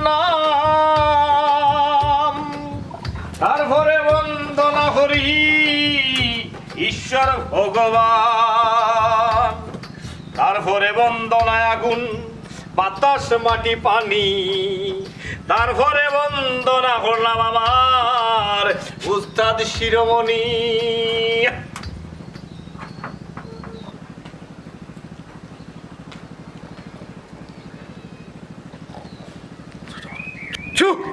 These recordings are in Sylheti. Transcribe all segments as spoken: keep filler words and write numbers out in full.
নাম, তারপরে বন্দনা করি ঈশ্বর ভগবান, তারপরে বন্দনায় আগুন, বাতাস, মাটি, পানি, তারপরে বন্দনা করলাম আমার উস্তাদ শিরোমণি। ছু!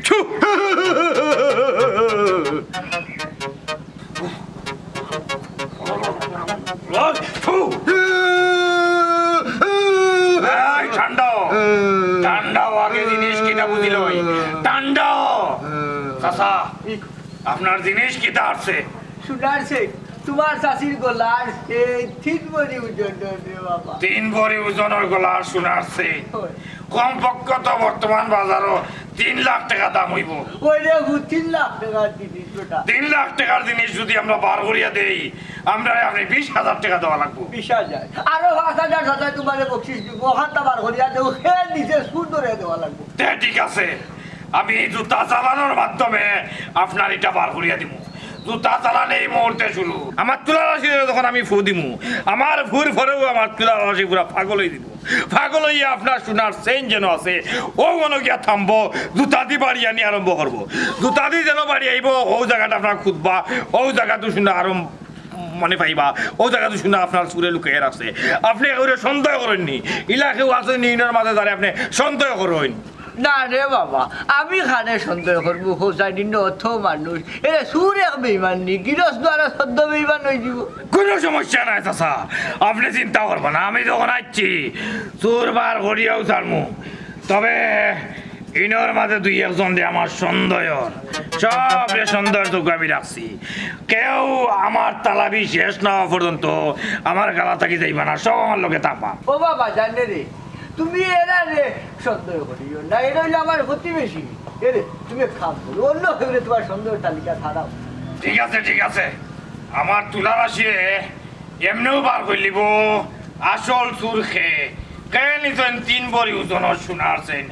ছু! ছু! এই, ঠান্ডা হ। ঠান্ডা হ, আগে জিনিস কিতা বুঝি লই। ঠান্ডা হ। চাচা, আপনার জিনিস কিতা আছে? সোনার চেইন, তোমার চাচির গলার চেইন, তিন ভরি ওজনর রে বাবা। তিন ভরি ওজনর গলার সোনার চেইন। অয়। কমপক্ষে তো বর্তমান বাজারো তিন লাখ টেকা দাম অইবো। অয় রে, তিন লাখ টেকার জিনিস বেটা। তিন লাখ টেকার জিনিস যুদি আমরা বার করিয়া দেই, আমরারে আপনে বিশ হাজার টেকা দেওয়া লাগবো। বিশ হাজার। আরো পাঁচ হাজার চাচায় তোমারে বকশিশ দিবো, অখানটা বার করিয়া দেও, হে নিজে সুদ ধরে দেওয়া লাগবো। তে ঠিক আছে, আমি জুতা চালানোর মাধ্যমে আপনার ইটা বার করিয়া দিমু। জুতা চালান এই মুহূর্তে শুরু। আমার তুলার আশিরে যখন আমি ফু দিমু, আমার ফুর পরেউ আমার তুলার আশি পুরা পাগল অই দিবো। পাগল অইয়া আপনার সোনার চেইন যেন আছে, অউ অনো গিয়া থামবো। জুতা দি বাড়ি আনি আরম্ভ করবো। জুতা দি যেন বাড়ি আইবো, অউ জাগাটা আপনার খুঁজবা, অউ জাগাত সোনা আরম্ভ মানে পাইবা, অউ জাগাত সোনা আপনার চুরে লুকাইয়া রাখছে। আপনে কেউরে সন্দেহ করইন নি, ইলা কেউ আছইন নি ইনর মাঝে যারে আপনে সন্দেহ করইন? না রে বাবা, আমি কারে সন্দেহ করমু, হোসাইনি অত মানুষ। এরে চুর এক বেইমান নি, গিরস দুয়ারে সদ্য বেইমান অই দিবো। কুনু সমস্যা নাই চাচা, আপনে চিন্তা করবা না, আমি যখন আইছি চুর বার করিয়াউ ছাড়মু। তবে ইনর মাঝে দুই একজনরে আমার সন্দেহর, সবরে সন্দেহর চউখে আমি রাখছি। কেউ আমার তালাবি শেষ না অওয়া পর্যন্ত আমার গালা থাকি যাইবা না, সব আমার লগে থাকবা। ও বাবা, জানে রে, তুমি এরারে সন্দেহ করিও না, এরা অইলো আমার প্রতিবেশী। এরে, তুমি এক কাম করো, অন্য কেউরে তোমার সন্দেহর তালিকাত ছাড়াও। ঠিক আছে, ঠিক আছে, আমার তুলার আশিরে এমনেউ বার করিলিবো, আসল চুর কে। কে নিছইন তিন ভরি ওজনর সোনার চেইন?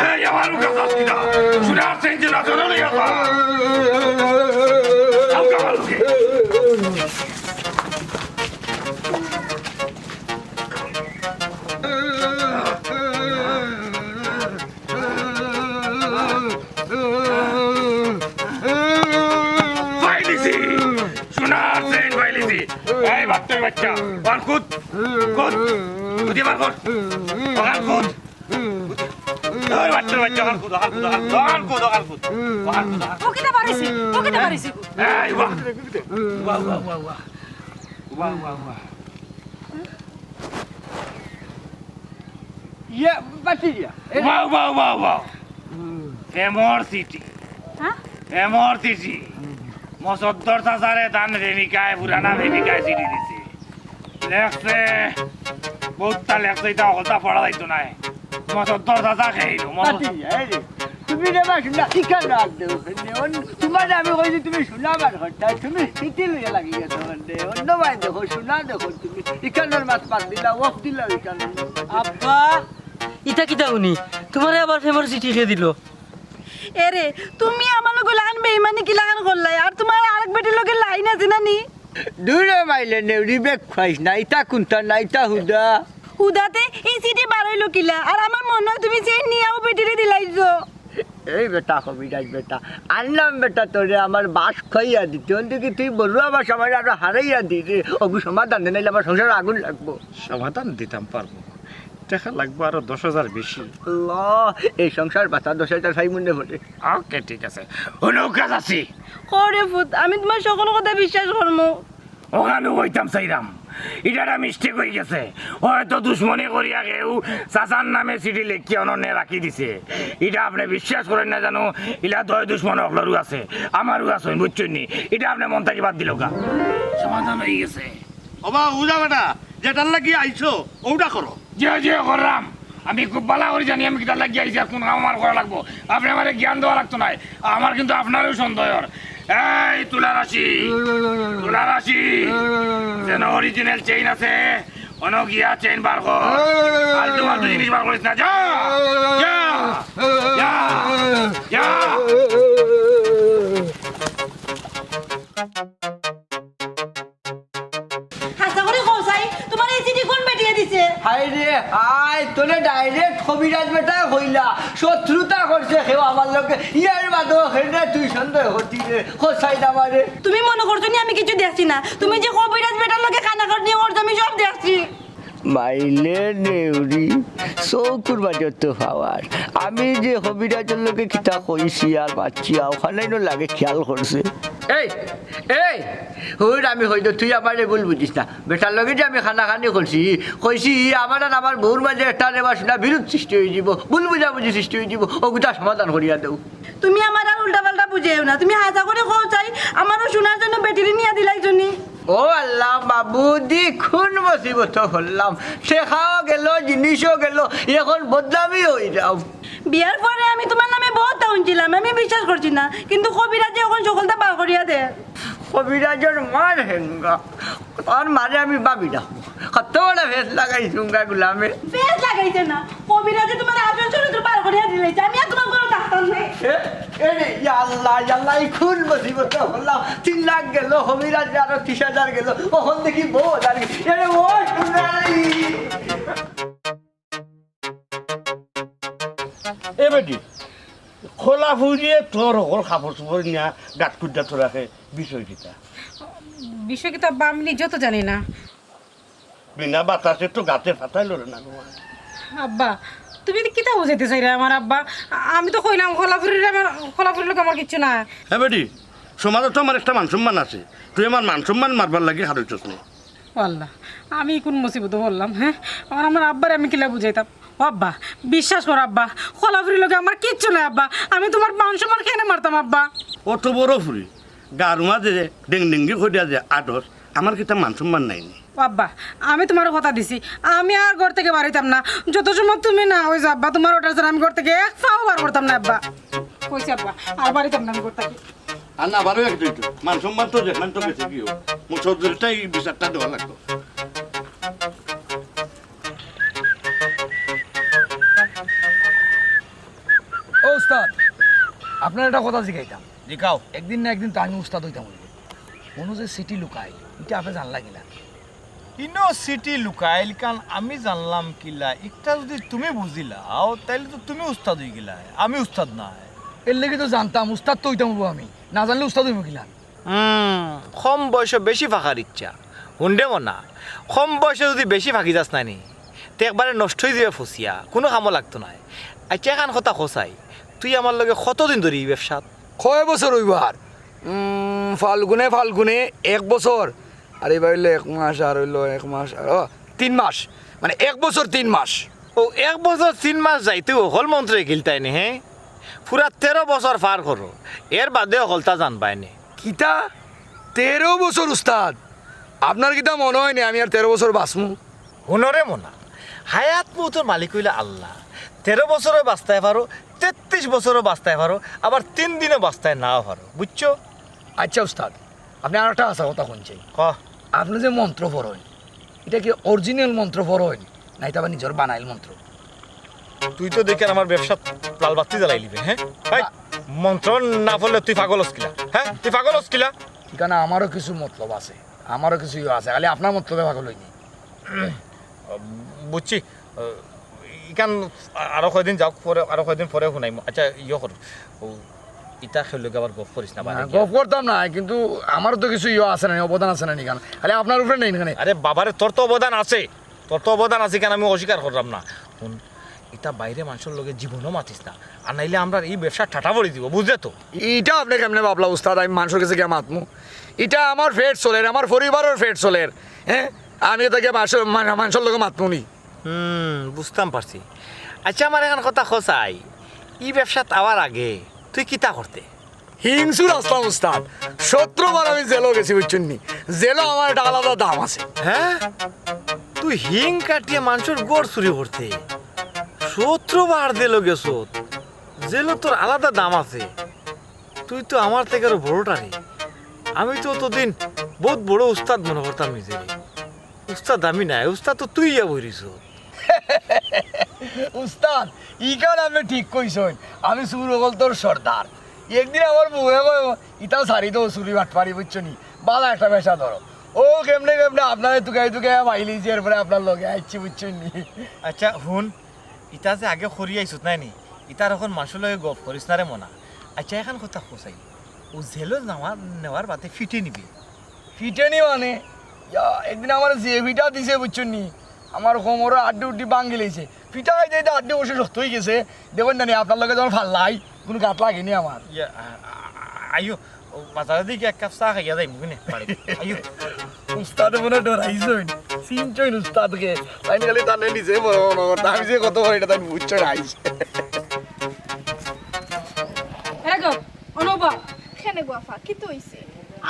এই, আমার মুখে যাস কিনা? সোনার চেইন যে না, জোরে লইয়া যা। আলগা মার মুখে। পাইলিছি, সোনার চেইন পাইলিছি। এই বাট্টর বাচ্চা, অখান কুদ, কুদ, কুদিয়া বার কর। অখান কুদ। ওই বাট্টর বাচ্চা, অখান কুদ, অখান কুদ, অখান কুদ, অখান কুদ। ও কিতা বাড়াইছে? ও কিতা বাড়াইছে? এই, বাহ। বাহ, বাহ, বাহ, বাহ। বাহ, বাহ, বাহ। ইয়ে, বাতি দিয়া। এ- বাহ, বাহ, বাহ, বাহ। প্রেমর চিঠি। হ্যাঁ? প্রেমর চিঠি। মসদ্দর চাচারে তান প্রেমিকায়, পুরানা প্রেমিকায় চিঠি দিছে। লেখছে, বউততা লেখছে, ইতা অকলতা পড়া যাইতো নায়। মসদ্দর চাচা খেইল, মসদ্দর বাতি দিয়া, এই রে। তুমি রে বা সোনা, ইখান রাখ দেও। অন-, তোমারে আমি কইছি তুমি সোনা বার করতায়, তুমি চিঠি লইয়া লাগি গেছো অনে। অন্য বায় দেখো, সোনা দেখো তুমি। ইখানর মাত বাদ দিলাও, অফ দিলাও ইখান। আব্বা, ইতা কিতা হুনি? তোমারে আবার প্রেমর চিঠি কে দিল? এরে, তুমি আমার লগে লাখান বেইমানি কিলাখান করলায়? আর তোমার আরেক বেটির লগে লাইন আছে না নি? দূরে মাইলে নেউরি বেগ খুয়াইস না, ইতা কুন্তা না, ইতা হুদা। হুদাতে ই চিঠি বারইলো কিলা? আর আমার মনো অয় তুমি চেইন নিয়া অউ বেটিরে দিলাইছো। এই বেটা, কবিরাজ বেটা, আনলাম বেটা তোরে আমার বাঁশ খুয়াইয়া দিতে, অন দেখি তুই বড়ুয়া বাঁশ আমারে আরো হারাইয়া দিরে। অগু সমাধান দে, নাইলে আমার সংসারো আগুন লাগবো। সমাধান দিতাম পারমু, টেকা লাগবো আরো দশ হাজার বেশি। আল্লাহ, এই সংসার বাঁচা দশ হাজার পাইমুনে বটে। ওকে, ঠিক আছে। হুনো, কাজ আছি। কও রে পুত, আমি তুমার সকল কথা বিশ্বাস করমু। অখানউ কইতাম চাইরাম, ইটা একটা mistake অইগেছে। হয়তো দুশমনি করিয়া কেউ চাচার নামে চিঠি লেখিয়া অননে রাখি দিছে। ইটা আপনে বিশ্বাস করইন না জানু, ইলা দয় দুশমন অকলরউ আছে, আমারও আছে, বুঝছইন নি? ইটা আপনে মন থাকি বাদ দিলাউক্কা। সমাধান অইগেছে। ওবা, উজা বেটা, যেটার লাগি আইছো, অউটা করো। জি অয়, জি অয়, কররাম। আমি খুব ভালা করি জানি আমি কিতার লাগি আইছি আর কুন কাম আমার করা লাগবো। আপনে আমারে জ্ঞান দেওয়া লাগতো নায়। আমার কিন্তু আপনারেউ সন্দেহ অর। এই তুলা রাশি, তুলা রাশি, যেন original চেইন আছে, অনো গিয়া চেইন বার কর। ফালতু ফালতু জিনিস বার করিস না। যা, যা, যা, যা। হাছা করি কও চাই, তুমার এই চিঠি কুন বেটিয়ে দিছে? হায় রে হায়, তোরে direct কবিরাজ বেটায় কইলা, শত্রুতা করছে কেউ আমার লগে, ইয়ার বাদেও কেনে তুই সন্দেহ করতি রে, কও চাই আমারে। তুমি মনো করছো নি আমি কিচ্ছু দেখছি না? তুমি যে কবিরাজ বেটার লগে কানাকানি করছো আমি সব দেখছি। মাইলে নেউরি, চউখর মাজে তো পাওয়ার। আমি যে কবিরাজর লগে কিতা কইছি আর মাতছি, অখান অইন লাগে খেয়াল করছে। এই, এই, হুন, আমি কই তো, তুই আমারে ভুল বুঝিস না। বেটার লগে যে আমি কানাকানি করছি, কইছি, ই আমার আর আমার বউর মাজে একটা রেবা শুনা বিরোধ সৃষ্টি অইযিবো, ভুল বুঝাবুঝি সৃষ্টি অইযিবো, অগুতা সমাধান করিয়া দেও। তুমি আমারে আর উল্টা পাল্টা বুঝাইও না। তুমি হাছা করি কও চাই, আমারে সোনার জন্য বেটিরে নিয়া দিলাইছো নি? ও আল্লাহ, মাবুদি, কুন মুসিবতো পড়লাম। টেকাও গেল, জিনিসও গেল, অখন বদনামি অইরাম। বিয়ার পরে আমি তুমার নামে বউততা হুনছিলাম, আমি বিশ্বাস করছি না। কিন্তু কবিরাজে অখন সকলতা বার করিয়া দে। কবিরাজর মার হেঙ্গা, তার মারে আমি ভাবি না। কত বড় ফেস লাগাইছুঙ্গা গুলামে। ফেস লাগাইছে না, কবিরাজে তুমার আসল চরিত্র বার করিয়া দিলাইছে। আমি আর তুমার ঘরো থাকতাম না। এ, এ রে, ইয়া আল্লাহ, ইয়া আল্লাহ, ই কুন মুসিবতো পড়লাম। তিন লাখ গেল, কবিরাজে আরো তিরিশ হাজার গেল, অখন দেখি বউ আর কি। এ রে, ও সোনাই। এ বেটি, খোলা ফুরিয়ে তোর হকল কাপড় চোপড় নিয়া গাত কুদ্দা তোর রাখে, বিষয় কিতা? বিষয় কিতা আব্বা, আমি নিজেও তো জানি না। বিনা বাতাসে তো গাতে ফাতাই লড়ে না গো। আব্বা, তুমি এটা কিতা বুঝাইতে চাইরা আমার আব্বা? আমি তো কইলাম খোলা ফুরির আমার, খোলা ফুরির লগে আমার কিচ্ছু না। হ্যাঁ বেটি, সমাজে তো আমার একটা মান সম্মান আছে, তুই আমার মান সম্মান মারবার লাগি হারইছস নি। ও আল্লাহ, আমি কোন মুসিবতো পড়লাম, হ্যাঁ? আমার, আমার আব্বারে আমি কিলা বুঝাইতাম? ও আব্বা, বিশ্বাস করো আব্বা, খোলা ফুরির লগে আমার কিচ্ছু নাই আব্বা। আমি তুমার মান সম্মান কেনে মারতাম আব্বা? অত বড় ফুরি, গার মাঝে ডেং ডেঙ্গি করিয়া যে আটস, আমার কিতা মান সম্মান নাই নি? ও আব্বা, আমি তুমারে কথা দিছি, আমি আর ঘর থাকি বারইতাম না। যত সময় তুমি না অইছো আব্বা, তুমার order ছাড়া আমি ঘর থাকি এক পাও বার করতাম না আব্বা। কইছি আব্বা, আর বারইতাম না আমি ঘর থাকি। আর না বারো এক দুই তো, মান সম্মান তো যেখান তো গেছে কি হোক, মুসদ্দরিটাই বিচারটা দেওয়া লাগতো। ও উস্তাদ, আপনারে একটা কথা জিগাইতাম। জিগাও। একদিন না একদিন তো আমি উস্তাদ অইতাম অইলে। কুনু যে চিঠি লুকাইল, ইটা আপনে জানলা কিলা? ইনো চিঠি লুকাইল কান আমি জানলাম কিলা? ইটা যুদি তুমি বুঝিলাও, তাইলে তো তুমি উস্তাদ অইগেলায়, আমি উস্তাদ নায়। এরলাগি তো জানতাম, উস্তাদ তো অইতাম অইবো আমি, না জানলে উস্তাদ অইমু কিলা? হুম, কম বয়সো বেশি ফাকার ইচ্ছা। হুন রে মনা, কম বয়সো যুদি বেশি ফাকি যাস না নি, তে একবারে নষ্ট অইযিবে ফসিয়া, কুনু কামো লাগতো নায়। আইচ্ছা, এখান কথা কও চাই, তুই আমার লগে কতদিন ধরি ই ব্যবসাত? কয় বছর অইবো আর? উম, ফাল্গুনে, ফাল্গুনে এক বছর। আর ইবার অইলো এক মাস, আর অইলো এক মাস, আর, ও, তিন মাস। মানে, এক বছর তিন মাস। ও, এক বছর তিন মাস যাইতে হকল মন্ত্রই গিলতায় নি, হে? পুরা তেরো বছর পার করো, এর বাদে হকলতা জানবায় নি। কিতা? তেরো বছর উস্তাদ? আপনার কিতা মনো অয় নি আমি আর তেরো বছর বাঁচমু? হুনো রে মনা, হায়াত মউতর মালিক অইলা আল্লাহ। তেরো বছরও বাঁচতায় পারো, তেত্রিশ বছরও বাঁচতায় পারো, আবার তিন দিনও বাঁচতায় নাও পারো, বুঝছো? আইচ্ছা উস্তাদ, আপনে আরোকটা হাছা কথা কইন চাই। ক। আপনে যে মন্ত্র পড়ইন, ইটা কি original মন্ত্র পড়ইন, না ইটা আবার নিজর বানাইল মন্ত্র? তুই তো দেখি আর আমার ব্যবসাত লাল বাত্তি জ্বালাইলিবে, হে? এই, না। মন্ত্র না পড়লে তুই পাগল অস কিলা, হে? তুই পাগল অস কিলা? ইখানো আমারও কিছু মতলব আছে, আমারও কিছু ইয়ে আছে, খালি আপনার মতলবে পাগল অইনি। বুঝছি। ইখান আরো কয়দিন যাউক, পরে, আরো কয়দিন পরে হুনাইমু। আইচ্ছা, ইয়ে কর, ও, ইতা কেউর লগে আবার গফ করিস না, বারে না, গিয়া। গফ করতাম না, কিন্তু আমারও তো কিছু ইয়ে আছে না, অবদান আছে না ইখান। খালি আপনার উপরে নেই ইখান। আরে বাবারে, তোর তো অবদান আছে, তোর তো অবদান আছে, কেনে আমি অস্বীকার করলাম না। হুন, ইতা বাইরে মানষর লগে জীবনও মাতিস না, আর নাইলে আমরার ই ব্যবসা ঠাটা পড়ি দিব, বুঝলে তো? ইটা আপনে কেমনে ভাবলা উস্তাদ, আমি মানষর গেছে গিয়া মাতমু? ইটা আমার পেট চলের, আমার পরিবারর পেট চলের। হ্যাঁ, আমি ইতা গিয়া মানষর, মান-, মানষর লগে মাতমু নি? হুম, বুঝতাম পারছি। আচ্ছা, আমার এখান কথা কছাই, ই ব্যবসাত আওয়ার আগে তুই কিতা করতে? হিংসুর আসলাম উস্তাদ, সত্র বার আমি জেলও গেছি, বুঝছইন নি? জেলও আমার একটা আলাদা দাম আছে। হ্যাঁ, তুই হিং কাটিয়া মানষর ঘর চুরি করতে, সত্র বার জেলও গেছত, জেলও তোর আলাদা দাম আছে। তুই তো আমার থাকি আরো বড়টা রে। আমি তো অতদিন বউত বড় উস্তাদ মনে করতাম নিজেরে। উস্তাদ আমি নায়, উস্তাদ তো তুই ইয়া বইরিছ। উস্তাদ, ইখান আপনে ঠিক কইছইন, আমি চুর অকলতর সর্দার। একদিন আমার বউয়ে কয়, "ইতা ছাড়ি দেও চুরি বাটপারি, বুঝছো নি? বালা একটা পেশা ধরো।" অউ কেমনে কেমনে আপনারে তুকাই তুকাই পাইলিছি, এরপরে আপনার লগে আইছি, বুঝছইন নি? আচ্ছা, হুন, ইতা যে আগে করি আইছত নায় নি, ইতার অখন মানষর লগে গপ করিস না রে মনা। আচ্ছা, এখান কথা কছাই, অউ জেলো নেওয়ার, নেওয়ার বাদে ফিটে নিবে। ফিটে নি মানে? ইয়া, একদিন আমারে যে ফিটা দিছে, বুঝছইন নি? আমার কোমরর আড্ডি উড্ডি ভাঙ্গিলাইছে। ফিটা খাইতে খাইতে আড্ডি অবশ্য শক্ত অইগেছে। দেখইন না নি, আপনার লগে যখন ফাল্লাই, কুনু গাত লাগেনি আমার। ইয়া, আ-, আ-, আইও, অউ বাজারর দিকে এক কাপ চা খাইয়া যাইমু কিনে, বাড়ি। আইও। উস্তাদে মনে ডরাইছইন, চিনছইন উস্তাদরে। তাইন খালি তানে নিজে বড় মনে করতা, আমি যে কত বড় ইটা তাইন বুঝছইন আইজ। এরে গো, অনো বও। কেনে গো আফা, কিতা অইছে?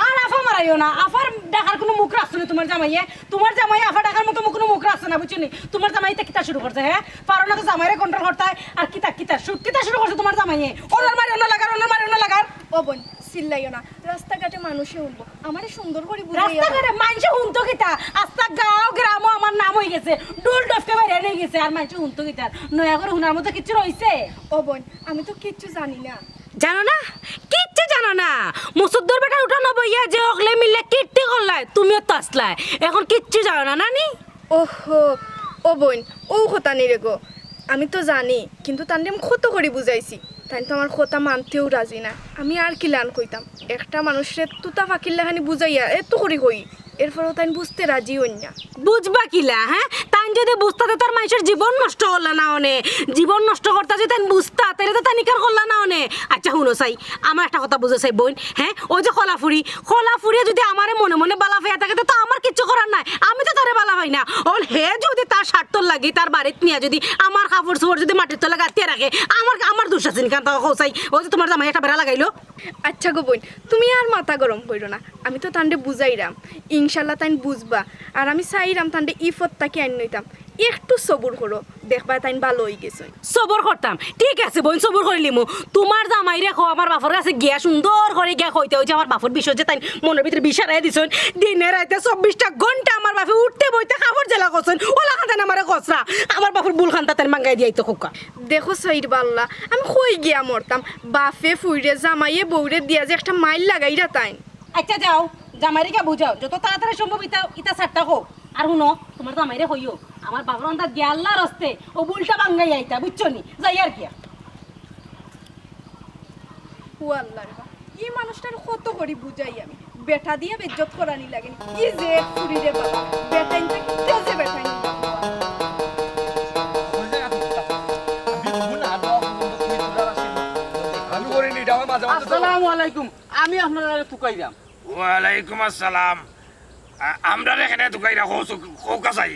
আর আফা মারাইও না, আফার ডাকার কুনু মুখ রাখছে না তুমার জামাইয়ে। তুমার জামাইয়ে আফা ডাকার মতো কুনু মুখ রাখছে না, বুঝছো নি? তুমার জামাই ইতা কিতা শুরু করছে, হ্যাঁ? পারো না তো জামাইরে control করতায়, আর কিতা, কিতা শু-, কিতা শুরু করছে তুমার জামাইয়ে? অনর মারি অনো লাগার, অনর মারি অনো লাগার। ও বইন, চিল্লাইও না, রাস্তাঘাটে মানষে হুনবো। আমারে সুন্দর করি বুঝাইয়া বলো। রাস্তাঘাটে মানষে হুনতো কিতা? আস্তা গাঁও গ্রামও আমার নাম অইগেছে, ডুল ডফকে বাইরে নিগেছে, আর মানষে হুনতো কিতা? নয়া করি হুনার মতো কিচ্ছু রইছে? ও বইন, আমি তো কিচ্ছু জানি না। জানো না? কিচ্ছু জানো না? মুসুদ্দর বেটার উঠানো বইয়া যে অকলে মিলে কীর্তি করলায়, তুমিও তো আছলায়। অখন কিচ্ছু জানো না, নানি? ওহো, ও বইন, অউ কথা নি রে গো। আমি তো জানি, কিন্তু তানরে আমি কত করি বুঝাইছি। তাইন তো আমার কথা মানতেও রাজি না। আমি আর কিলান কইতাম? একটা মানুষরে তুতা পাখির লাখানি বুঝাইয়া এত করি কই, এরপরেও তাইন বুঝতে রাজি অইন না। বুঝবা কিলা, হ্যাঁ? তাইন যুদি বুঝতা তে তার মানষর জীবন নষ্ট করলা না অনে। জীবন নষ্ট করতা যুদি তাইন বুঝতা, তাইলে তো তাইন ইখান করলা না অনে। আচ্ছা, হুনো চাই, আমার একটা কথা বুঝো চাই বইন, হ্যাঁ? অউ যে কলাফুরি, কলাফুরিয়ে যুদি আমারে মনে মনে বালা পাইয়া থাকে, তে তো আমার কিচ্ছু করার নাই, আমি তো তারে বালা পাই না। অখন হে যুদি তার স্বার্থর লাগি তার বাড়িত নিয়া যুদি আমার কাপড় চোপড় যুদি মাটির তলে গাতিয়া রাখে, আমার, আমার দুষ আছে নি? কারণ তাও কও চাই, অউ যে তুমার জামাই একটা বেড়া লাগাইলো। আচ্ছা গো বইন, তুমি আর মাথা গরম কইরো না, আমি তো তানরে বুঝাইরাম, ইনশাল্লাহ তাইন বুঝবা। আর আমি চাইরাম তানরে ই পথ থাকি আইন নইতাম, একটু সবুর করো, দেখবায় তাইন ভালা অইগেছইন। সবর করতাম, ঠিক আছে বইন, সবর করিলিমু। তুমার জামাইরে কও আমার বাফর গেছে গিয়া সুন্দর করি গিয়া কইতা অউ যে আমার বাফর বিষয়ে যে তাইন মনর ভিতরে বিষ হারাইয়া দিছইন। দিনে রাইতে চব্বিশটা ঘন্টা আমার বাফে উঠতে বইতে কাপড় জেলা করছইন, অলাখান তাইন আমারে কছরা। আমার বাফর ভুলখানতা তাইন ভাঙ্গাই দিয়াইতো কউক্কা। দেখো চাইর বা আল্লাহ, আমি কই গিয়া মরতাম। বাফে ফুইরে জামাইয়ে বউরে দিয়া যে একটা মাইর লাগাইরা তাইন। আচ্ছা যাও, জামাইরে গিয়া বুঝাও, যত তাড়াতাড়ি সম্ভব ইতা, ইতা ছাড়তা কও। আর হুনো, তুমার জামাইরে কইও, আমার বাফর আন্দাজ গিয়া আল্লার রাস্তে, অউ ভুলটা ভাঙ্গাই আইতা, বুঝছো নি? যাইয়ার গিয়া। ও আল্লাহ রে বা, ই মানুষটারে কত করি বুঝাই আমি, বেটা দিয়া বেইজ্জত করানি লাগেনি। কি যে এক চুরি রে বাবা, বেটাইন থাকি তেজে বেটাইন। আমি করি নি, ইটা আমার মাঝে মাঝে তো আসসালামু আলাইকুম, আমি আপনারারে তুকাইরাম। ওয়ালাইকুম আসসালাম। আ-, আমরারে কেনে তুকাইরা কও-, কউক্কা চাই।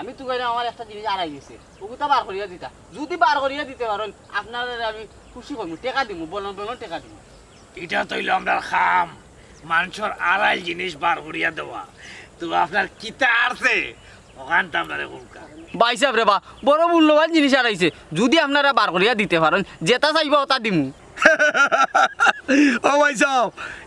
আমি তুকাইরাম, আমার একটা জিনিস আরাই গেছে, অগুতা বার করিয়া দিতা। যুদি বার করিয়া দিতে পারইন, আপনারারে আমি খুশি করিমু, টেকা দিমু, বলন বলন টেকা দিমু। ইটা তো অইলো আমরার কাম, মানষর আরাইল জিনিস বার করিয়া দেওয়া। তো আপনার কিতা আরছে, অখানতা আমরারে কউক্কা। ভাইসাব রে বা, বড় মূল্যবান জিনিস আরাইছে, যুদি আপনারা বার করিয়া দিতে পারইন, যেতা চাইবা অতা দিমু। ও ভাইসাব,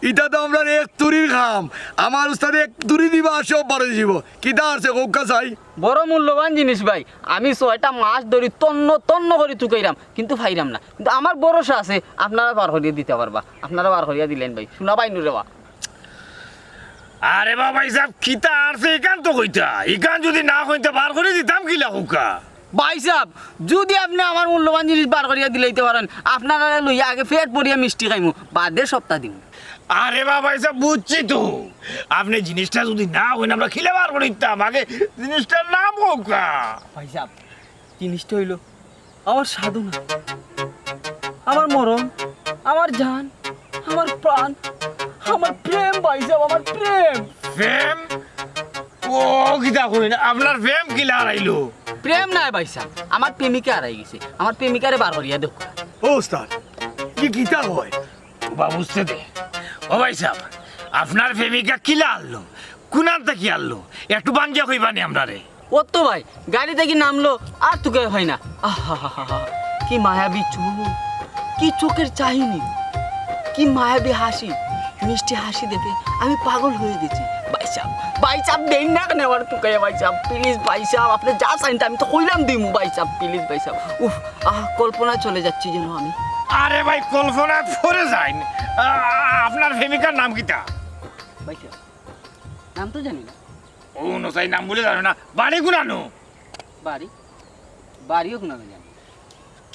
ইটা তো আমরার এক তুরির কাম। আমার উস্তাদে এক তুরি দিবা আর সব বার অইযিবো। কিতা আরছে কউক্কা চাই? বড় মূল্যবান জিনিস ভাই, আমি ছয়টা মাস ধরি তন্ন তন্ন করি তুকাইরাম, কিন্তু পাইরাম না। কিন্তু আমার ভরসা আছে আপনারা বার করিয়া দিতা পারবা। আপনারা বার করিয়া দিলাইন ভাই, সোনা ভাই নু রে বা। আরে বা ভাইসাব, কিতা আরছে ইখান তো কইতা, ইখান যুদি না কইন তে বার করি দিতাম কিলা কউক্কা? ভাইসাব, যুদি আপনে আমার মূল্যবান জিনিস বার করিয়া দিলাইতে পারইন, আপনারারে লইয়া আগে পেট ভরিয়া মিষ্টি খাইমু, বাদে সবতা দিমু। আরে বাবা, এসব বুঝছি তো। আপনে জিনিসটা যুদি না কইন, আমরা কিলা বার করি দিতাম। আগে জিনিসটার নাম কউক্কা। ভাইসাব, জিনিসটা অইলো আমার সাধনা, আমার মরণ, আমার জান, আমার প্রাণ, আমার প্রেম ভাইসাব, আমার প্রেম। প্রেম? ও কিতা কইন, আপনার প্রেম কিলা হারাইলো? প্রেম নায় ভাইসাব, আমার প্রেমিকা হারাই গেছে, আমার প্রেমিকারে বার করিয়া দেউক্কা। ও উস্তাদ, ই কিতা কয়? বা বুঝতে দে। ও ভাইসাব, আপনার প্রেমিকা কিলা হারলো? কুনান থাকি হারলো? একটু ভাঙ্গিয়া কইবা নি আমরারে? অউ তো ভাই, গাড়ি থাকি নামলো, আর তুকাইয়া পাই না। আহা, কি মায়াবী চোখ, কি চোখের চাহিনি, কি মায়াবী হাসি, মিষ্টি হাসি দেখে আমি পাগল হয়ে গেছি। ভাইসাব, ভাইসাব, দেইন না কেনে আমার তুকাইয়া ভাইসাব, please ভাইসাব, আপনে যা চাইন তা আমি তো কইলাম দিমু ভাইসাব, please ভাইসাব। উফ, আহ, কল্পনায় চলে যাচ্ছি যেন আমি। আরে ভাই, কল্পনায় পড়ে যাইন। আ, আপনার প্রেমিকার নাম কিতা? ভাইসাব, নাম তো জানি না। ও নসাই, নাম বলে জানো না? বাড়ি কুনানো? বাড়ি? বাড়িও কুনানো জানি না।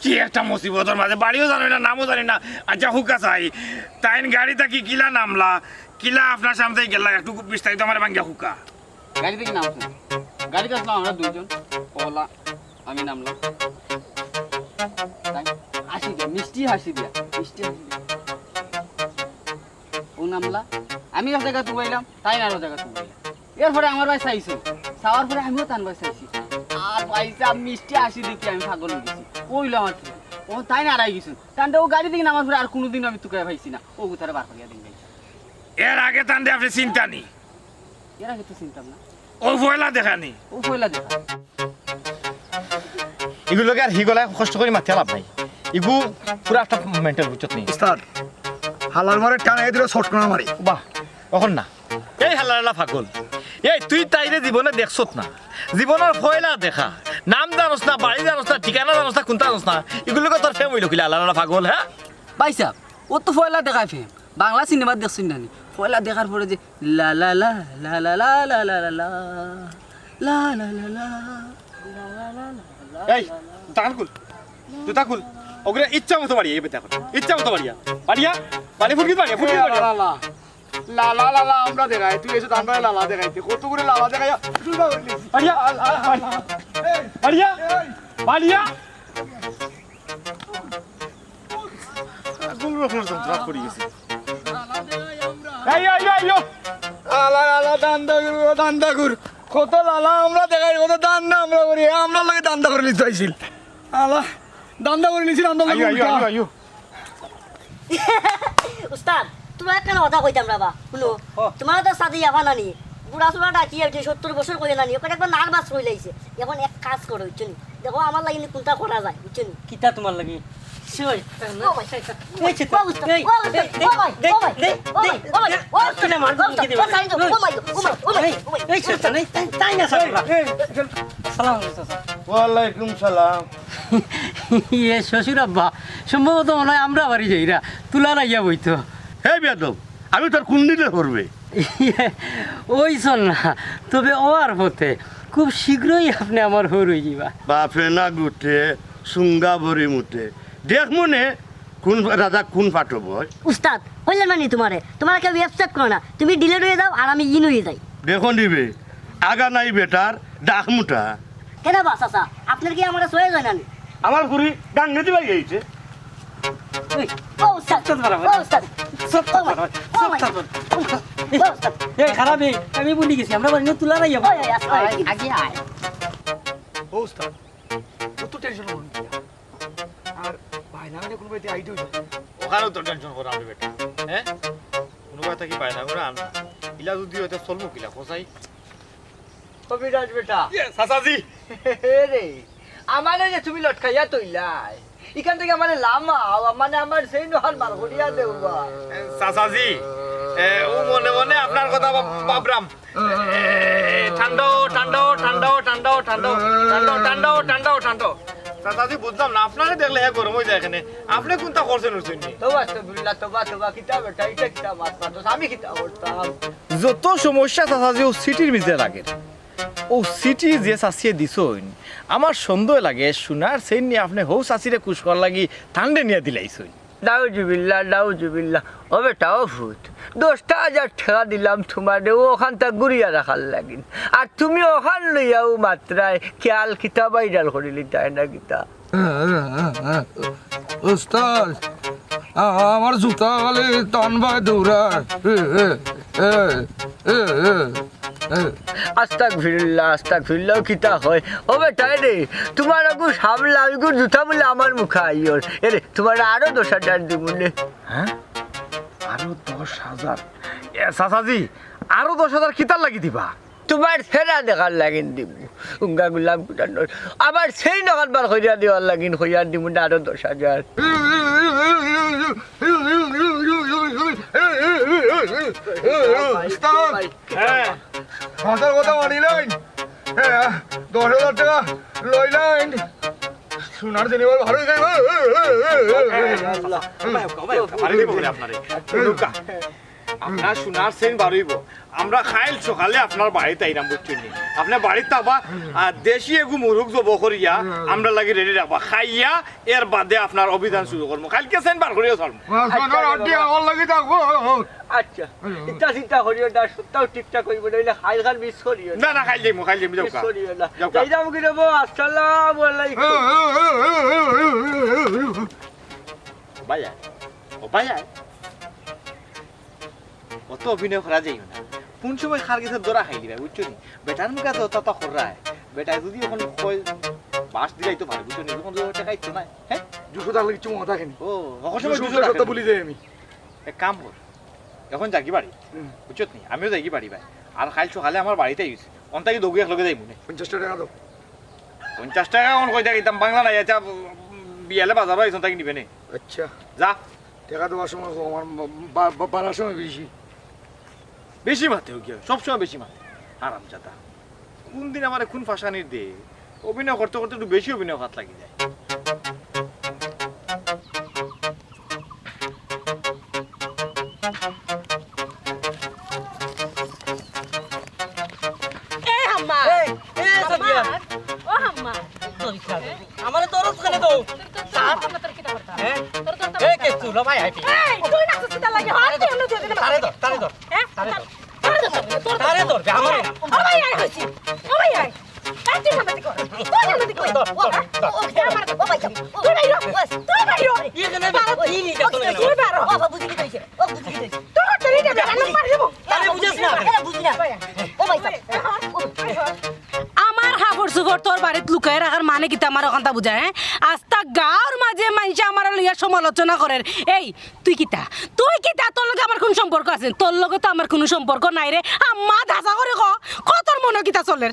কি একটা মুসিবতর মাঝে, বাড়িও জানো না, নামও জানি না। আচ্ছা, কউক্কা চাই, তাইন গাড়ি থাকি কিলা নামলা, কিলা আপনার সামনে গেলা, একটু বিস্তারিত আমারে ভাঙ্গিয়া কউক্কা। গাড়ি থাকি নামছে। গাড়িত আছলাম আমরা দুইজন, অলা আমি নামলাম। তাইন হাসি দিয়া, মিষ্টি হাসি দিয়া, মিষ্টি হাসি দিয়া। অউ নামলা, আমি এক জাগাত উবাইলাম, তাইন আরো জাগাত উবাইলা। এরপরে আমার বায় চাইছে, চাওয়ার পরে আমিও তান বায় চাইছি। আর ভাইসাব, মিষ্টি হাসি দেখি আমি পাগল অই গেছি। অইলো আমার কি? অউ তাইন হারাই গেছইন। তানরে অউ গাড়ি থাকি নামার পরে আর কুনুদিনও আমি তুকাইয়া পাইছি না। অউ গুতারে বার করিয়া দেইন ভাই। এর আগে তানরে আপনে চিনতা নি? এর আগে তো চিনতাম না। অউ পয়লা দেখা নি? অউ পয়লা দেখা। ইগুর লগে আর হিগুলায় কষ্ট করি মাতিয়া লাভ নাই। ইগু পুরা একটা mental, বুঝছত নি? উস্তাদ, হালার মারে টানাই দিলে শর্ট করে মারি। বাহ, অখন না। এই হালার হালা পাগল। এই তুই তাইরে জীবনে দেখছত না। জীবনর পয়লা দেখা। নাম জানোস না, বাড়ি জানোস না, ঠিকানা জানোস না, কুনতা জানোস না। ইগুর লগে তোর প্রেম অইলো কিলা, হালার হালা পাগল, হ্যাঁ? ভাইসাব, অউ তো পয়লা দেখায় প্রেম। বাংলা সিনেমাত দেখছইন না নি? পয়লা দেখার পরে যে লা লা লা, লা লা লা, লা লা লা। এই, জুতা খুল। জুতা খুল। অগুরে ইচ্ছা মতো বাড়িয়া, এই বেটা এখন। ইচ্ছা মতো বাড়িয়া। বাড়িয়া, বাড়ি ফুটকিত বাড়িয়া, ফুটকিত বাড়িয়া। লা লা লা। লা লা লা লা, আমরা দেখাই। তুই এসে আমরারে লা লা দেখাইতে। কত করে লা লা দেখাইয়া, জুতা খুললি। বাড়িয়া, বাড়িয়া, বাড়িয়া। পাগল রকমের যন্ত্রণা পড়ি গেছে। এই, এই, এই, এই। আলা, আলা, ধান্দা কর, ধান্দা কর। কত লা লা আমরা দেখাই, কত ধান্দা আমরা করি। আমরার লগে ধান্দা করিলিতো আইছিল। আলা, ধান্দা করিলিছিল আমরার লগে আইও, আইও, উল্টা। আইও, আইও। উস্তাদ, তুমারে একটা কথা কইতাম রে বা, হুনো। ও। তুমার তো সাথে ইয়াবা নানি, বুড়া চুড়া ডাকিয়া উঠে সত্তর বছর কইয়া নানি, ওখানে একবার নার্ভাস অইলাইছে। এখন এক কাজ করো, বুঝছো নি? দেখো, আমার লাগি নি কুনতা করা যায়, বুঝছো নি? কিতা তুমার লাগি? শোন। ও ভাই, এই ছেলে, ও উস্তাদ, এই, ও উস্তাদ, এই, ও ভাই, এই, ও ভাই, এই, ও ভাই, এই, ও ভাই, এই, ও উস্তাদ, কিনা মার ও উস্তাদ, ধমকি দিবে? ও সাইড, ও মাই গো, ও মাই গো, ও মাই গো, ও মাই গো, ও মাই গো, এই, এই ছেলে, এই, তাই, তাই না, সামলা। এই, এই, আসসালামু আলাইকুম, চাচা। ওয়ালাইকুম সালাম। এ শ্বশুর আব্বা, সম্ভবত মনে হয় আমরা বাড়ি যাইরা, তুলার আইয়া বইতো। হে বেয়াদব, আমি তোর কুন দিনে করবে? ইয়ে, অইছন না, তবে অওয়ার পথে। খুব শীঘ্রই আপনে আমার হউর অইযিবা। বাপে না গুটে, সুঙ্গা বড়ি মুটে। দেখমু নে, কুন রাজা কুন পাঠক অয়। উস্তাদ, কইলাম না নি তুমারে? তুমারে কেউ accept করে না। তুমি delete অইয়া যাও, আর আমি in অইয়া যাই। দেখো নিবে, আগা নাই বেটার, ডাক মুটা। কেনে বা চাচা, আপনার কি আমারে সয়ে যায় না নি? আমার ফুরি গাঙ্গেদি ভাই আইছে। এই, ও উস্তাদ, সব তো ধরা ও উস্তাদ, সব তো ও ভাই, ধরা, ও সব ভাই, তো ধরা। ও ভাই, ও উস্তাদ। এই, খারাপ এই, আমি ভুলি গেছি, আমরা বাড়ি তুলা নাই। ওই, ওই, আস্তে আয়, আয়। আগে আয়। ও উস্তাদ, অত tension করুন কি? আর ভাই না হলে কোনো বাড়িতে আইডিয়া অইতো। ওখানেও তো tension করা হবে বেটা, হ্যাঁ? কোনো কথা কি পায় না, ওরা আন না। ইলা যদি হয়তো চলবো কিলা, কোথায়? ও বিরাট বেটা। ইয়ে, চাচাজি। রে, আমারে যে তুমি লটকাইয়া তইলাই, ইখান থাকি আমারে লামাও, মানে আমার সেই নোহান বার করিয়া দেও বা। চাচাজি, এ, ও মনে মনে আপনার কথা ভাব-, ভাবরাম। এ, ঠান্ডা, ঠান্ডা, ঠান্ডা, ঠান্ডা, ঠান্ডা, ঠান্ডা, ঠান্ডা, ঠান্ডা, ঠান্ডা। চাচাজি, বুঝলাম না, আপনারে দেখলে হে গরম অই যায় কেনে। আপনে কুনতা করছেন, হুনছেন নি? তওবা, আস্তাগফিরুল্লাহ, তওবা, তওবা, কিতা বেটা, ইটা কিতা মাত মাতছ? আমি কিতা করতাম? যত সমস্যা চাচাজি ও সিটির ভিতরে লাগে, ও সিটি যে চাচিয়ে দিছইন, আমার সন্দেহ লাগে, সোনার চেইন নিয়া আপনে হউ চাচিরে খুশ করার লাগি তানরে নিয়া দিলাইছইন। নাউজুবিল্লাহ, নাউজুবিল্লাহ। ও বেটা, ও ফুত, দশটা হাজার টেকা দিলাম তুমারে, অউ অখানতা গুরিয়া রাখার লাগিন। আর তুমি অখান লইয়াউ মাতরায়, খেয়াল কিতা ভাইরাল করিলিতায় না কিতা? উস্তাদ, আ-, আমার জুতা খালি টান বায় দৌড়ায়। এ, এ, এ, এ, এ, এ। আস্তাগফিরুল্লাহ, আস্তাগফিরুল্লাহ, কিতা কয়? ও বেটা, এরে, তুমার আগু সামলা, ইগুর জুতা বুলে আমার মুখে আইয়র। এরে, তুমারে আরো দশ হাজার দিমু নে। হ্যাঁ? আরো দশ হাজার? এ, চাচাজি, আরো দশ হাজার কিতার লাগি দিবা? তুমার ছেড়া দেখার লাগিন দিমু। উঙ্গা গুলাম কুটানোর। আবার সেই নকল বার করিয়া দেওয়ার লাগিন কইয়া দিমু না আরো দশ হাজার। উস্তাদ, হ্যাঁ। মাথার কথা মানিলাইন। হ্যাঁ, দশ হাজার টেকা লইলাইন। সোনার চেইন বার অই যাইবো। মারি দিব বলে আপনারে। রুকা। আপনার সোনার চেইন বার অইবো। আমরা কাইল সকালে আপনার বাড়িত আইরাম, বুঝছইন নি? আপনে বাড়িত আইবা, আর দেশি এগু মুরুগ জবো করিয়া আমরার লাগি রেডি রাখবা। খাইয়া এর বাদে আপনার অভিযান শুরু করমু। কাইলকে চেইন বার করিয়া ছাড়মু। আচ্ছা, আচ্ছা। ইতা চিন্তা করিও না, সপ্তাহ ঠিকঠাক অইবো, নাইলে কাইল কাইল মিস করিও না। না, না, কাইল যাইমু, কাইল যাইমু, যাও মিস কা। করিও না। যাও কা। যাইরাম কি রে বা, আসসালামু আলাইকুম। ও ভাই, ও ভাই, অত অভিনয় করা যাইও না। কুন সময় কার গেছে ধরা খাইলিবায়, বুঝছো নি? বেটার মুখে তো অত অত কররায়। বেটায় যদি অখন কয়, বাঁশ দিলাই তো পারে, বুঝছো নি? অখন তো টেকা ইচ্ছা নাই, হ্যাঁ? দুশো টাকা কিচ্ছু মনে থাকে নি। ও, অখন সময় দুশো দুশো টাকা টাকা তো ভুলি যাই আমি। এক কাম কর, অখন যাগি বাড়ি, হুম। বুঝছত নি? আমিও যাইগি বাড়ি ভাই। আর কাইল সকালে আমার বাড়িত আইস, অন থাকি দৌগি একলগে যাইমু নে। পঞ্চাশ টেকা দাও। পঞ্চাশ টেকা অখন কই থাকি দিতাম, বাংলা নাই, আচ্ছা, বিয়ালে বাজারো আইস, অন থাকি নিবে নে। আচ্ছা। যা। টেকা দেওয়ার সময় কম, আর বা-, বা-, বাড়ার সময় বেশি। বেশি মাতে অউ গিয়া, সবসময় বেশি মাতে। হারামজাদা। কুন দিন আমারে কুন ফাঁসানির দে। অভিনয় করতে করতে একটু বেশি অভিনয় করাত লাগি যায়। এ হাম্মা। এই, এই, সাদিয়া। ও হাম্মা। তোর ইচ্ছা আছে। আমারে দরজ কেনে দেও? তোর, তোর, তোর, স্যার। তোর, তোর কিতা করতাম? হ্যাঁ? তোর, তোর, তোর এই কিতা কেসু, করতাম? লো ভাই, আইপি। এই, তুই না তো কিতা লাগে, হ্যাঁ? তারে ধর, তুই অন্য দিকে তারে ধর, তারে ধর। হ্যাঁ? তারে ধর। তারে ধর, তারে ধর। তারে ধর, বে, আমার। ও ভাই, আয় কইছি। ও ভাই, আয়। এই, তুই সামনে থেকে। তুই সামনে থেকে। ধর, ধর, ধর। ও ভাই, ও ভাই, তুই বাইরো। তুই বাইরো। ইয়ে কেন বে? বারো। ই নি, ও, কেন বে? তুই বারো। ও, বাবু, বুঝলি তো, এই যে। ও, বুঝলি তো, এই যে। তোর তো রে, রে, রে, মারি দেবো। তারে বুঝাস না। এ, বুঝি না। ও ভাই, ও। আমার কাপড় চোপড় তোর বাড়িত লুকাই রাখার মানে কিতা আমার অখানতা বুঝা, হ্যাঁ? আস্তা গাঁওর মাঝে মাইনষে আমারে লইয়া সমালোচনা করের। এই, তুই কিতা? তুই কিতা? তোর লগে আমার কুন সম্পর্ক আছে? তোর লগে তো আমার কুনু সম্পর্ক নাই রে। আম্মা, হাছা করি ক, ক তোর মনো কিতা চলের?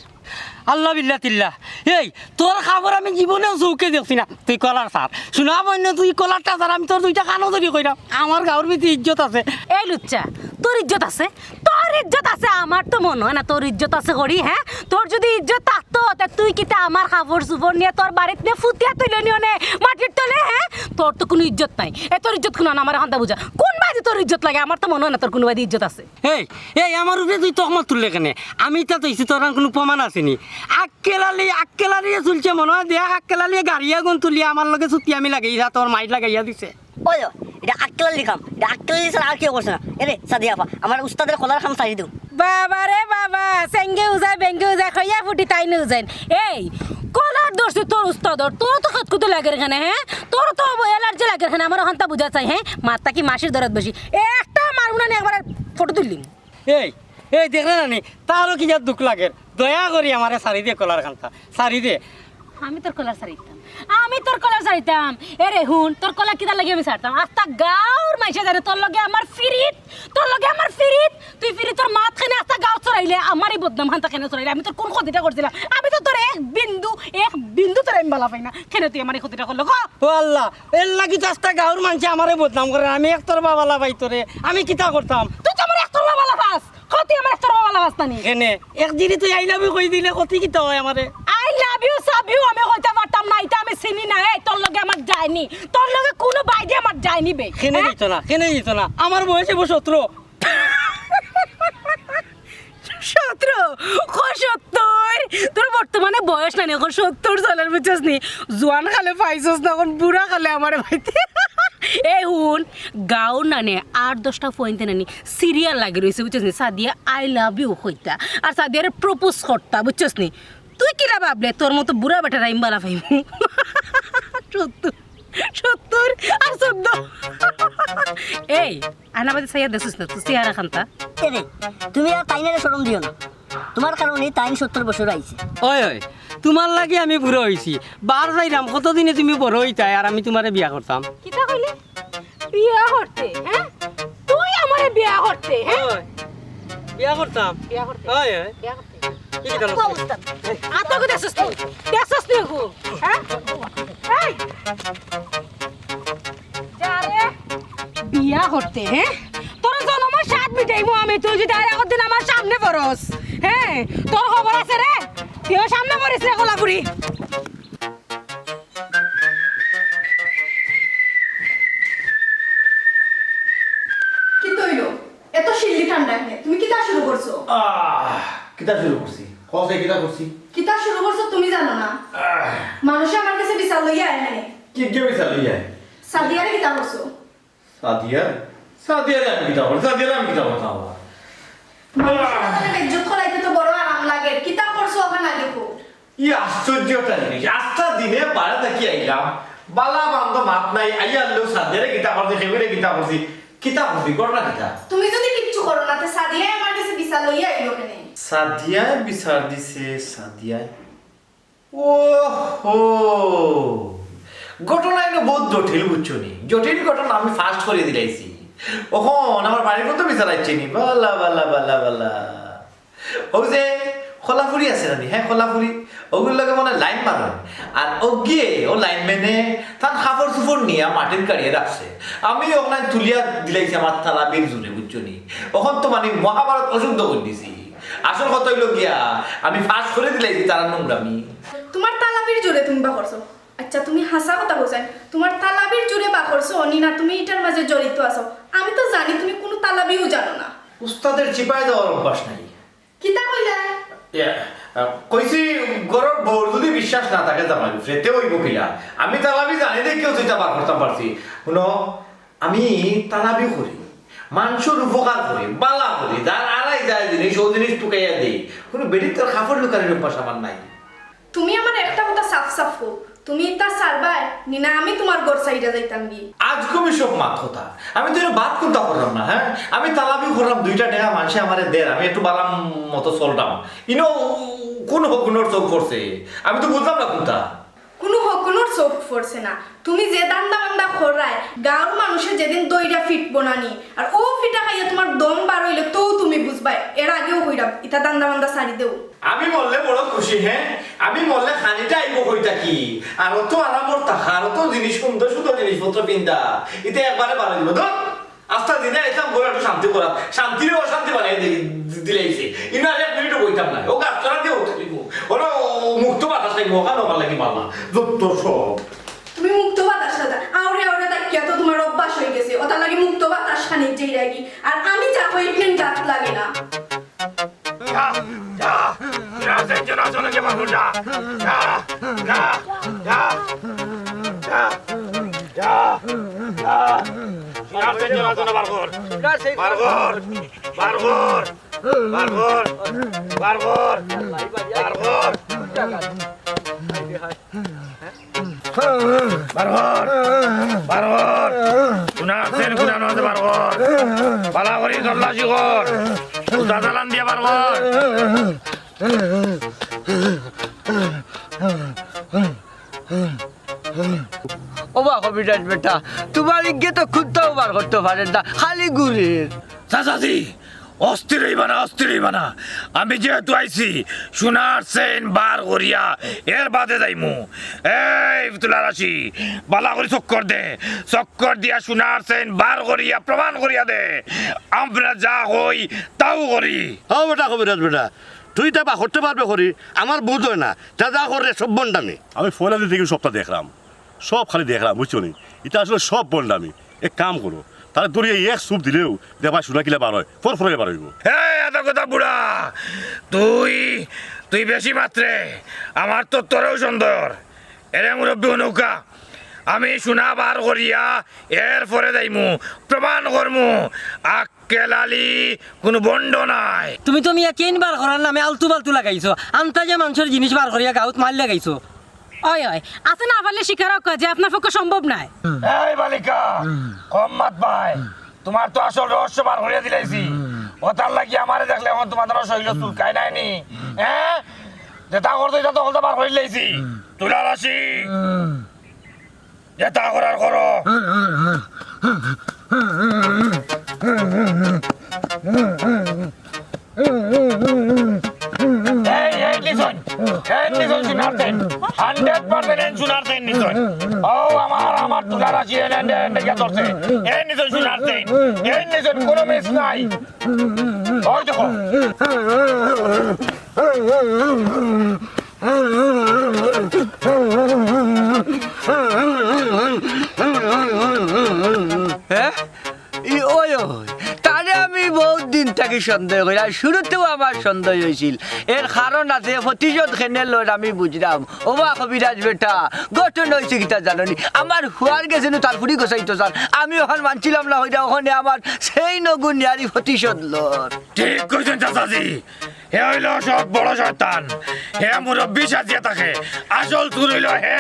আল্লাহ বিল্লাহ তিল্লাহ। এই, তোর কাপড় আমি জীবনেও চউখে দেখছি না। তুই কলার ছাড়। শুনা বইন, তুই কলারটা ছাড়, আমি তোর দুইটা কানো ধরি কইরাম। আমার গাঁওর ভিতরে ইজ্জত আছে। এই লুচ্চা, তোর ইজ্জত আছে? তোর ইজ্জত আছে? আমার তো মনো অয় না তোর ইজ্জত আছে করি, হ্যাঁ? তোর যুদি ইজ্জত থাকতো, তে তুই কিতা আমার কাপড় চোপড় নিয়া তোর বাড়িত নিয়া ফুতিয়া তুলে নিও নে, মাটির তলে, হ্যাঁ? তোর তো কুনু ইজ্জত নাই। এ, তোর ইজ্জত কুনু, আমার অখানতা বুঝা। কুন বায়দি তোর ইজ্জত লাগে? আমার তো মনো অয় না তোর কুনু বায়দি ইজ্জত আছে। এই, এই, আমার উপরে তুই তহমত তুললে কেনে? আমি ইতা তো ইছি, তোর আর কুনু প্রমাণ আছে নি? আক্কেল আলী, আক্কেল আলীয়ে চুলছে মনো অয়, দেখ আক্কেল আলীয়ে গাড়ি আগুন তুলিয়া আমার লগে চুতিয়ামি লাগাইয়া, তোর মাইর লাগাইয়া দিছে। ওই, ওই, ইটা আক্কেল আলীর কাম, ইটা আক্কেল আলী ছাড়া আর কেউ করছে না। এরে, সাদিয়া আপা, আমার উস্তাদের কলার কাম ছাড়ি দেও। বাবা রে বাবা, সেঙ্গে উজায়, বেঙ্গে উজায়, খাইয়া ফুটি তাই নে উজাইন। এই, কলার ধরছে তোর উস্তাদর, তোর তো খতখতে লাগের কেনে, হ্যাঁ? তোর তো allergy লাগের কেনে, আমার অখানতা বুঝা চাই, হ্যাঁ? মাত থাকি মাসির দরদ বেশি। একটা মারমু না নি, একবারে ফটো তুলিলিমু। এই, এই দেখরে না নি, তারও কিতা দুখ লাগের। দয়া করি আমারে ছাড়ি দে কলার কান্তা, ছাড়ি দে। আমি তোর কলার ছাড়িতাম, আমি তোর কলার ছাড়িতাম। এরে হুন, তোর কলার কিতার লাগি আমি ছাড়তাম? আস্তা গাঁওর মাইনষে জানে তোর লগে আমার ফিরিত, তোর লগে আমার ফিরিত। তুই ফিরিতর মাত কেনে আস্তা গাঁওত ছড়াইলে, আমার ই বদনাম খান্তা কেনে ছড়াইলে? আমি তোর কুন ক্ষতিটা করছিলাম? আমি তো তোর এক বিন্দু, এক বিন্দু তোর আমি বালা পাই না। কেনে তুই আমার ই ক্ষতিটা করলে ক? ও আল্লাহ, এর লাগি তো আস্তা গাঁওর মাইনষে আমারে বদনাম করের। আমি একতরফা বালা পাই তোরে, আমি কিতা করতাম? তুই তো আমারে একতরফা বালা পাস। ক, তুই আমারে একতরফা বালা পাস না নি? কেনে? এক জিরি তুই I love you কই দিলে ক্ষতি কিতা অয় আমারে? I love you, sub you আমি কইতাম পারতাম না, ইতা আমি চিনি না। এই, তোর লগে আমার যায়নি, তোর লগে কুনু বায়দি আমার যায়নি বে। কেনে হ্যাঁ? দিত না, কেনে দিত না? আমার বয়স অইবো সতরো। সতরো? ক সত্তর? তোর বর্তমানে বয়স নাই নি, অখন সত্তর চলের, বুঝছস নি? জোয়ান কালে পাইছস না, অখন বুড়া কালে আমারে পাইতে। এই হুন, গাঁওর নানে আট দশটা ফুয়াইন্তে নানি সিরিয়াল লাগি রইছে, বুঝছস নি? সাদিয়া আই লাভ ইউ কইতা, আর সাদিয়ারে প্রপোজ করতা, বুঝছস নি? তুই কিলা ভাবলে তোর মতো বুড়া বেটার আমি বালা পাইমু? সত্তর, সত্তর আর চোদ্দ। এই, আয়নাবাদে চাইয়া দেখছস না তুই চেহারা খান্তা? এরে, তুমি আর তাইনরে শরম দিও না। তোমার কারণে তাইন সত্তর বছর আইছে। ওই, ওই, তোমার লাগি আমি বুড়া অইছি। বার যাইরাম, কতদিনে তুমি বড় অইতায় আর আমি তোমারে বিয়া করতাম। কিতা কইলে? বিয়া করতে, হ্যাঁ? তুই আমারে বিয়া করতে, হ্যাঁ? ওই, বিয়া করতাম। বিয়া করতে। ওই, ওই। বিয়া করতে। কি কথা আতো বলছিস? আতো কি দেখছস তুই? দেখছস তুই গো? হ্যাঁ? এই! যা রে, বিয়া করতে, হ্যাঁ? তোর জনমর সাত মিটাইমু আমি, তুই যদি আর একদিন আমার সামনে পড়স, হ্যাঁ? তোর খবর আছে রে, তুইও সামনে পড়িস রে, কলাপুরি। কিতা অইলো? এত শিল্লি ঠান্ডা কেনে? তুমি কিতা শুরু করছো? আহ, কিতা শুরু করছি? কও চাই কিতা করছি? কিতা শুরু করছো তুমি জানো না? আহ। মানুষে আমার কাছে বিচার লইয়া আয় না। কি, কে বিচার লইয়া আয়? সাদিয়ারে কিতা করছো? সাদিয়া? সাদিয়ারে আমি কিতা করছি? সাদিয়ারে আমি কিতা করতাম আবার? মানুষের আহ। সামনে বেইজ্জত করাইতে তো বড় আরাম লাগে। কিতা করছো ওখানে আগে কও। ই আশ্চর্য একটা জিনিস, আস্তা দিনে বাড়া থাকি আইলাম, বালা মন্দ মাত নাই, আইয়া আনলেও সাদিয়ারে কিতা করছি, খেবিরে কিতা করছি, কিতা করছি, ঘটনা কিতা? তুমি যদি কিচ্ছু করো না, তে সাদিয়ায় আমার কাছে বিচার লইয়া আইলো কেনে? সাদিয়ায় বিচার দিছে, সাদিয়ায়? ওহো, ঘটনা ইনো বহুত জটিল, বুঝছো নি? জটিল ঘটনা আমি ফাস্ট করি দিলাইছি। অখন আমার বাড়ির মতো বিচার আইছে নি? বালা, বালা, বালা, বালা। অউ যে খোলাফুরি আছে না নি, হ্যাঁ, খোলাফুরি, অগুর লগে মনে হয় লাইন মারইন। আর অগিয়ে অউ লাইনম্যানে তান কাপড় চুপড় নিয়া মাটিত গাড়িয়া রাখছে। আমি অখান তুলিয়া দিলাইছি আমার তালাবির জোরে, বুঝছো নি? অখন তো মানে মহাভারত অশুদ্ধ করি দিছি। আসল কথা অইলো গিয়া, আমি ফাঁস করি দিলাইছি তারার নোংরামি। তোমার তালাবির জোরে তুমি বা করছো। আচ্ছা, তুমি হাছা কথা কইছাইন, তোমার তালাবির জোরে বা করছো নি না তুমি ইটার মাঝে জড়িত আছো? আমি তো জানি তুমি কুনু তালাবিও জানো না। উস্তাদের চিপায় দেওয়ার অভ্যাস নাই। কিতা কইলা? ইয়া, আহ, কইছি, ঘরর বউর যদি বিশ্বাস না থাকে জামাইর উপরে, তে অইবো কিলা? আমি তালাবি জানি দেখিয়াউ তো ইতা বার করতাম পারছি। হুনো, আমি তালাবি করি, মানষর উপকার করি, বালা করি, যার আড়াই যায় জিনিস, অউ জিনিস তুকাইয়া দেই। কুনু বেটির তার কাপড় লুকানির অভ্যাস আমার নাই। তুমি আমারে একটা কথা সাফ সাফ কও, তুমি ইতা ছাড়বায় নি না আমি তোমার ঘর ছাড়িয়া যাইতাম গি? আজগুবি সব মাত কথা। আমি তো ইনো বাদ কুন্তা করলাম না, হ্যাঁ? আমি তালাবি করলাম, দুইটা টেকা মানষে আমারে দের, আমি একটু বালা মতো চলতাম। ইনো কুন হগুনর চউখ পড়ছে? আমি তো বুঝলাম না কুন্তা। কুনু হগুনর চউখ পড়ছে না। তুমি যে ধান্দা বান্দা কররায়, গাঁওর মানষে যেদিন দইরা ফিট বনানি, আর অউ ফিটা খাইয়া তোমার দম বার অইলে তউ তুমি বুঝবায়। এর আগেউ কইরাম, ইতা ধান্দা বান্দা ছাড়ি দেও। আমি মরলে বড় খুশি, হ্যাঁ? আমি মরলে খানিটা আইবো কই থাকি? আর অত আরামর থাকা, আর অত জিনিস, সুন্দর সুন্দর জিনিসপত্র পিন্দা, ইতা একবারে বাদ অইবো। ধুর, আস্তা দিনে আইতাম ঘরো একটু শান্তি করাত, শান্তিরে অশান্তি বানাই দি-, দিলাইছে। ইনো আর এক মিনিটও বইতাম না। অউ গাছতলা দিয়া উঠি দিমু। অনো মুক্ত বাতাস খাইমু, অখান আমার লাগি বালা। যত সব। তুমি মুক্ত বাতাস খাইতা। আউরে আউরে থাকিয়া তো তোমার অভ্যাস অইগেছে। অতার লাগি মুক্ত বাতাস খানিত যাইরায় গি। আর আমি যা কই, ইখান গাত লাগে না। যা, যা, যা, যা, যা, যা, যা, যা, যা, যা, যা, যা, যা, যা। বার কর, বার কর, বার কর, বার কর, বার কর, বার কর। বার কর, বার কর। কুনা আছে, কুনা আছে, বার কর। বালা করি তল্লাশি কর। জুতা চালান দিয়া বার কর। ও বা কবিরাজ বেটা, তোমার ইগে তো কুন্তাউ বার করতো পারের না, খালি ঘুরের। চাচাজি, অস্থির অইবা না, অস্থির অইবা না। আমি যেহেতু আইছি, সোনার চেইন বার করিয়া এর বাদে যাইমু। এই তুলা রাশি, বালা করি চক্কর দে, চক্কর দিয়া সোনার চেইন বার করিয়া প্রমাণ করিয়া দে। আমরা যা কই, তাউ করি। ও বেটা কবিরাজ বেটা, তুই তা বার করতে পারবে করি, আমার বুঝ অয় না। যা যা কররে সব ভন্ডামি। আমি ফয়লা দিন থাকি সবটা দেখরাম, সব খালি দেখরাম, বুঝছো নি? ইতা আসলে সব ভন্ডামি। এক কাম করো, তারে ধরিয়া এক চুপ দিলেউ দেখবায় সোনা কিলা বার অয়, ফরফরাইয়া বার অইবো। এই এত কথা বুড়া, তুই, তুই বেশি মাতরে, আমার তো তোরেউ সন্দেহ। এরে মুরব্বি হুনউক্কা, আমি সোনা বার করিয়া এরপরে যাইমু, প্রমাণ করমু আক্কেল আলী কুনু ভন্ড নায়। তুমি তো মিয়া কেইন বার করার নামে আলতু ফালতু লাগাইছো, আন্তাজে মানষর জিনিস বার করিয়া গাউত মাইর লাগাইছো। অয়, অয়, আছে না পারলে স্বীকার অউক্কা যে আপনার পক্ষে সম্ভব নায়। এই বালিকা, কম মাত ভাই, তুমার তো আসল রহস্য বার করিয়া দিলাইছি। অতার লাগি আমারে দেখলে অখন তুমার শরীল চুলকায় নায় নি? হ্যাঁ? যেতা করছো ইতা তো হকলতা বার করিলাইছি। তুলা রাশি, যেতা করার করো। এই, এই নিছইন, এই নিছইন সোনার চেইন, hundred percent এই সোনার চেইন নিছইন। ও আমার, আমার তুলা রাশি, এই, এই, এই, এই গিয়া ধরছে। এই নিছইন সোনার চেইন, এই নিছইন, কুনু miss নাই। ওই দেখো। হ্যাঁ? ই, ওই, ওই, তারে আমি বউত দিন থাকি সন্দেহ করি, আর শুরুতেউ আমার সন্দেহ অইছিল। এর কারণ আছে, প্রতিশোধ কেনে লর আমি বুঝরাম। ওবা কবিরাজ বেটা, ঘটনা অইছে কিতা জানো নি? আমার ফুয়ার গেছে নু তার ফুড়ি গছাইতো চান, আমি অখান মানছিলাম না, অইরা অখানে আমার চেইন অগু নিয়ারি প্রতিশোধ লর। ঠিক কইছইন চাচাজি, হে অইলো সব বড় শয়তান, হে মুরব্বি সাজিয়া থাকে, আসল চুর অইলো হে।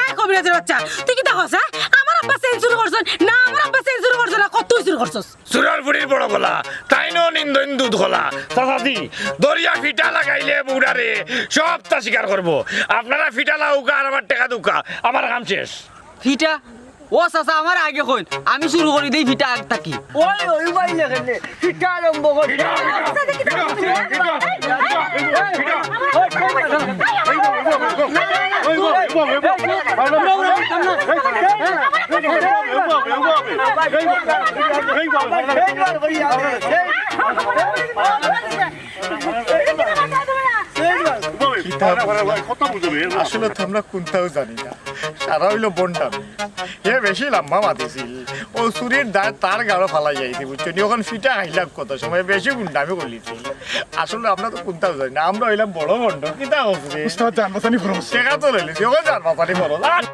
এই কবিরাজর বাচ্চা, তুই কিতা কস, হ্যাঁ? আমার আব্বা চেইন চুরি করছইন না, আমার আব্বা চেইন চুরি করছইন না, কত চুরি করছস? চুরর ফুড়ির বড় গলা, তাইনও নিন্দইন দুধ কলা। চাচাজি, ধরিয়া ফিটা লাগাইলে বুড়ারে সবতা স্বীকার করবো। আপনারা ফিটা লাউক্কা আর আমার টেকা দেউক্কা, আমার কাম শেষ। ফিটা? ও চাচা, আমারে আগে কইন, আমি শুরু করি দেই ফিটা আগ থাকি। ওই, ওই ভাই লেখেন রে, ফিটা আরম্ভ করি। ফিটা, ফিটা, ফিটা, ফিটা, ফিটা, ফিটা, ফিটা। আসলে তো আমরা কুন্তাও জানি না, সারা অইলো ভন্ডামি। হে বেশি লম্বা মাতিছিল, অউ চুরির দায় তার ঘাড়ো ফালাই যাইছে, বুঝছো নি? অখন ফিটা খাইলাম কত সময়, বেশি গুন্ডামি করিলিছিল। আসলে আমরা তো কুন্তাও জানি না, আমরা অইলাম বড় ভন্ড। কিতা অইছে? উস্তাদ, জান বাঁচানি ফরজ। টেকা তো লইলিছি, অখন জান বাঁচানি ফরজ। আর